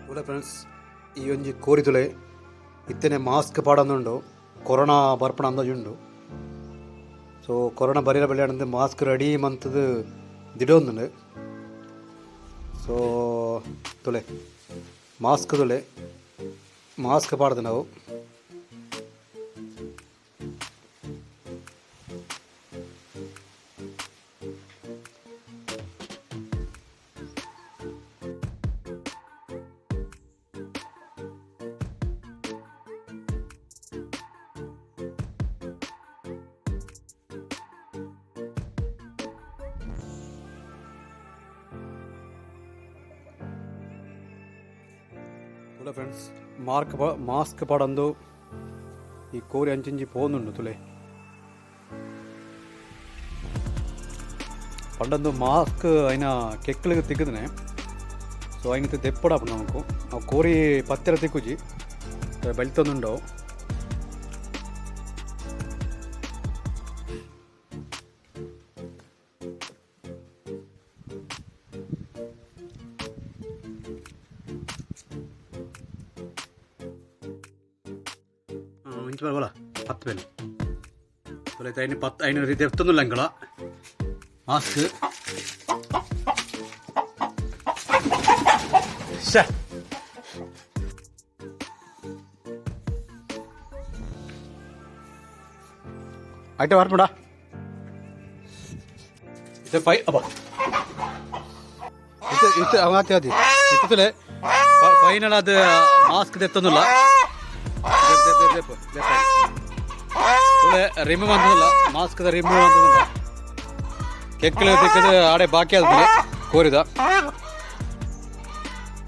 ತುಲೆ friends, ಈ ಒಂಜಿ ಕೋರಿ ತುಲೆ ಇತ್ತನೆ ಮಾಸ್ಕ್ ಪಾಡೊಂದುಂಡು. ಕೊರೋನಾ ಬರ್ಪಣ ಅಂದಾಜುಂಡು. ಸೊ ಕೊರೋನಾ ಬರಿರ ಬಳ್ಳಿ ಮಾಸ್ಕ್ ರೆಡಿ ಮಂತದು ದಿಡೊಂದುಂಡು. ಸೊ ತುಲೆ ಮಾಸ್ಕ್, ತುಲೆ ಮಾಸ್ಕ್ ಪಾಡ್ದು ನಾವು. ತುಲೆ ಫ್ರೆಂಡ್ಸ್, ಮಾಸ್ಕ್ ಪಾಡೊಂದು ಈ ಕೋರಿ ಅಂಚಿಂಚಿ ಪೋಂದುಂಡು ತುಲೆ. ಪಂಡೊಂದು ಮಾಸ್ಕ್ ಐನ ಕೆಕ್ಕಿಲ್ಗ್ ತಿಕ್ಕುದಿನಿ. ಸೊ ಐನಿತ ದೆಪ್ಪೊಡಾಪುಂಡು ನಮಕ್. ಅವು ಕೋರಿ ಪತ್ತೆರ ತಿಕ್ಕುಜಿ, ಬೆಳ್ತೊಂದುಂಡು ಅವು. ಇಂಚ ಬಲ ಪತ್ತು ಬೇಲೆ ತುಲೆ. ಐನು ಪತ್ತು ಐನ ದೆತ್ತೊಂದುಲ್ಲ ಎಂಕಲ ಮಾಸ್ಕ್. ಶ್ಯಾ. ಐಟೆ ಬರ್ಪುಂಡ ಇತ್ತೆ ಫೈ ಅಬ್ಬ ಇತ್ತೆ ಇತ್ತೆ ಅವ ಆತಿ ಇತ್ತಲೆ ಫೈನಲ್ ಅದು ಮಾಸ್ಕ್ ದೆತ್ತೊಂದುಲ್ಲ. ದೆಪ್ ದೆಪ್ ದೆಪ್. ತುಲೆ, ರಿಮೂವ್ ಅಂತದಲ್ಲ, ಮಾಸ್ಕ್ ರಿಮೂವ್ ಅಂತದಲ್ಲ. ಕೆಕ್ಕಲು ತಿಕ್ಕದು ಆಡೆ ಬಾಕಿ ಆದಮೇಲೆ ಕೋರಿದ.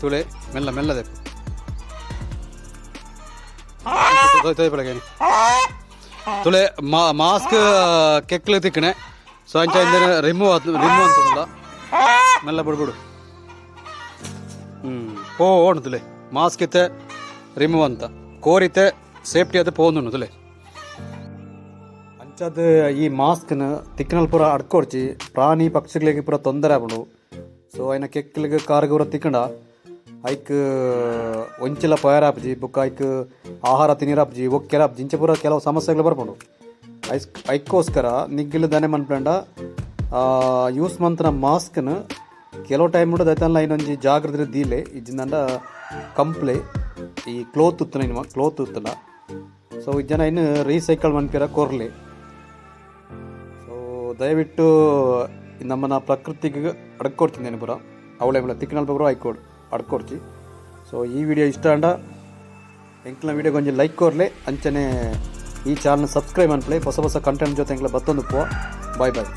ತುಲೆ, ಮೆಲ್ಲ ಮೆಲ್ಲ ದೆಪ್ಪು. ಬೆಳಗ್ಗೆ ತುಲೆ, ಮಾಸ್ಕ್ ಕೆಕ್ಕಲು ತಿಕ್ಕಣೆ. ಸೊ ಅಂಚ ರಿಮೂವ್ ರಿಮೂವ್ ಅಂತದಲ್ಲ. ಮೆಲ್ಲ ಬಿಡ್ಬಿಡು. ಪೋ ಓಣು ತುಲೆ. ಮಾಸ್ಕ್ ಇತ್ತೆ ರಿಮೂವ್ ಅಂತ ಕೋರಿತೆ ಸೇಫ್ಟಿ ಅದು ಪೋಂದುಂಡು ತುಲೆ. ಅಂಚಾದ ಈ ಮಾಸ್ಕ್ನ ತಿಕ್ಕನಲ್ ಪೂರ ಅಡ್ಕೊಡ್ಚಿ. ಪ್ರಾಣಿ ಪಕ್ಷಿಗಳಿಗೆ ಪೂರ ತೊಂದರೆ ಆಪುಂಡು. ಸೊ ಐನ ಕೆಕ್ಕಿಲ್ಗ್ ಕಾರ್ಗ್ ಪೂರ ತಿಕ್ಕಂಡ ಐಕ್ ಒಂಚಿಲ ಪಯರಾಪುಜಿ, ಬೊಕ್ಕ ಐಕ್ ಆಹಾರ ತಿನಿರಾಪುಜಿ, ಒಕ್ಕೆರಾಪುಜಿ. ಇಂಚ ಪೂರ ಕೆಲವು ಸಮಸ್ಯೆಗಳು ಬರ್ಪುಂಡು. ಐಸ್ ಐಕ್ಕೋಸ್ಕರ ನಿಗ್ಗಿಲ್ ದಾನೆ ಮನ್ಪಂಡ ಯೂಸ್ ಮಂತನ ಮಾಸ್ಕ್ನ ಕೆಲವು ಟೈಮ್ ದೈತಲ್ಲ ಐನೊಂಜಿ ಜಾಗ್ರತೆ ದೀಲೆ. ಇಜ್ಜಿಂದಂಡ ಕಂಪ್ಲೆ ಈ ಕ್ಲೋತ್ ಉತ್ತನ ಇನ್ಮ ಕ್ಲೋತ್ ಉತ್ತನ. ಸೊ ಜನ ಇನ್ನು ರೀಸೈಕಲ್ ಮನ್ಪಿರ ಕೊರ್ಲೆ. ಸೊ ದಯವಿಟ್ಟು ನಮ್ಮನ್ನ ಪ್ರಕೃತಿಗೆ ಅಡ್ಕೊಡ್ತೀನಿ ಪೂರ ಅವಳೆ ತಿಕ್ಕನಲ್ಪ ಪೂರ ಐಕೋಡ್ ಅಡ್ಕೊಡ್ಚಿ. ಸೊ ಈ ವಿಡಿಯೋ ಇಷ್ಟ ಅಂಡ ಎಂಕ್ಲ ವಿಡಿಯೋ ಕೊಂಚ ಲೈಕ್ ಕೊರ್ಲೆ. ಅಂಚನೆ ಈ ಚಾನಲ್ ಸಬ್ಸ್ಕ್ರೈಬ್ ಅನ್ಪ್ಲೆ. ಹೊಸ ಹೊಸ ಕಂಟೆಂಟ್ ಜೊತೆ ಎಂಕ್ಲ ಬತ್ತೊಂದು ಪೋ. Bye boy.